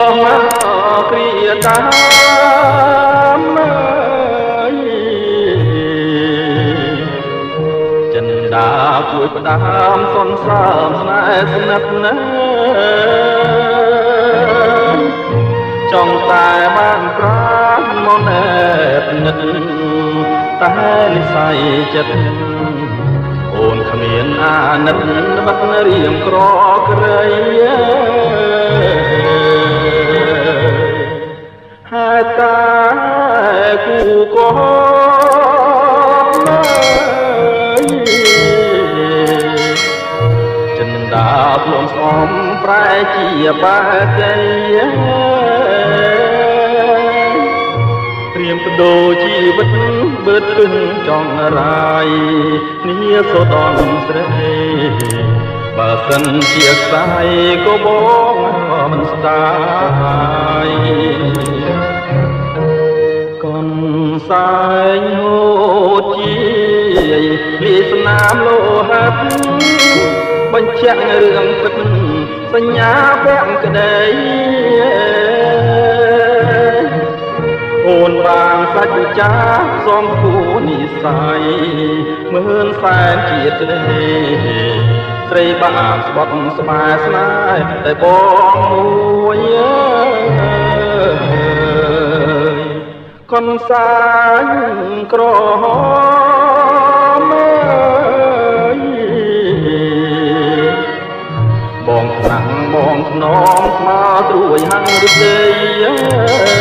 មកគ្រាតាមចិនដា ជួយផ្ដាមសនសើមស្នេហ៍ស្និទ្ធណា ចង់តែបានប្រាំមកណែបនិត តែនិស័យចិត្តអូនគ្មានអាណិត បិទរៀមក្រក្រៃ ហេតុតែគូកចិនដា ធ្លំស្អំប្រែជាបាជ័យ ត្រៀមបដូរជីវិត បើទឹងចង់រាយនេះសូដនស្រី បើសិនជាខ្សែក៏បងមិនស្ដាយ កុនសែងហូតជាលីស្នាមលោហិត បញ្ជាក់រឿងពិតសញ្ញាពាក់ក្តី អូនបានសច្ចចាសំគូនិស័យ មឿនសែនជាតិក្តី ស្រីបានស្បត់ស្បែស្នេហ៍តែបងមួយកុនសាញក្រហមអើយ បងថ្នាំងបងថ្នមស្មើត្រួយហាំងឫស្សី។